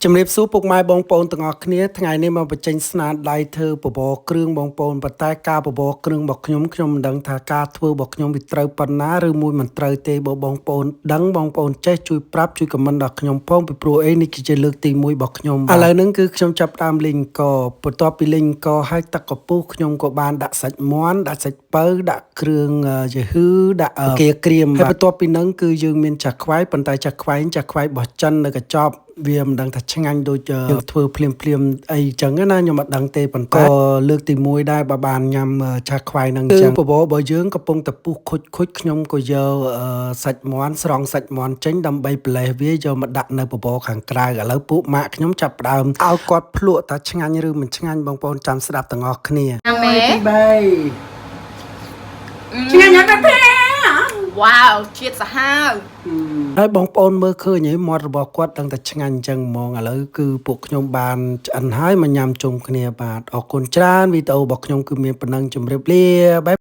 ជំរាបសួរពុកម៉ែបងប្អូនទាំងអស់គ្នាថ្ងៃនេះមកបញ្ចេញស្នាដៃធ្វើបបរគ្រឿងបងប្អូនប៉ុន្តែការបបរគ្រឿងរបស់ខ្ញុំខ្ញុំមិនដឹងថាការធ្វើរបស់ខ្ញុំវាត្រូវប៉ុណ្ណាឬមួយមិនត្រូវទេបើបងប្អូនដឹងបងប្អូនចេះជួយប្រាប់ជួយ comment ដល់ខ្ញុំផងពីព្រោះអីនេះគឺជាលើកទី1របស់ខ្ញុំឥឡូវហ្នឹងគឺខ្ញុំចាប់ផ្ដើមលេងកបន្ទាប់ពីលេងកហើយទឹកកពុះខ្ញុំក៏បានដាក់សាច់មាន់ដាក់សាច់ពៅដាក់គ្រឿងយហឺដាក់គាក្រៀមហើយបន្ទាប់ពីហ្នឹងគឺយើងមានចាក់ខ្វែប៉ុន្តែចាក់ខ្វែចាក់ខ្វែរបស់ចិននៅកញ្ចប់ វាមិនដឹងថាឆ្ងាញ់ដូចយើងធ្វើភ្លាមភ្លាមអីចឹងណាខ្ញុំអត់ដឹងទេប៉ុន្តែលើកទី1ដែរបើបានញ៉ាំឆាខ្វៃហ្នឹងចឹងគឺបបររបស់យើងកំពុងតែពុះខុចខុចខ្ញុំក៏យកសាច់មាន់ស្រង់សាច់មាន់ចេញដើម្បីប្រលេសវាយកមកដាក់នៅបបរខាងក្រៅឥឡូវពួកម៉ាក់ខ្ញុំចាប់ផ្ដើមឲ្យគាត់ភ្លក់ថាឆ្ងាញ់ឬមិនឆ្ងាញ់បងប្អូនចាំស្ដាប់ទាំងអស់គ្នា អាមេ 3 ឆ្ងាញ់ណាស់ទេ វ៉ាវជាតិសាហាវ ហើយបងប្អូនមើលឃើញហើយមាត់របស់គាត់ដឹងតែឆ្ងាញ់អញ្ចឹងហ្មងឥឡូវគឺពួកខ្ញុំបានឆ្អិនហើយមកញ៉ាំជុំគ្នាបាទអរគុណច្រើនវីដេអូរបស់ខ្ញុំគឺមានប៉ុណ្ណឹងជម្រាបលាបាយ។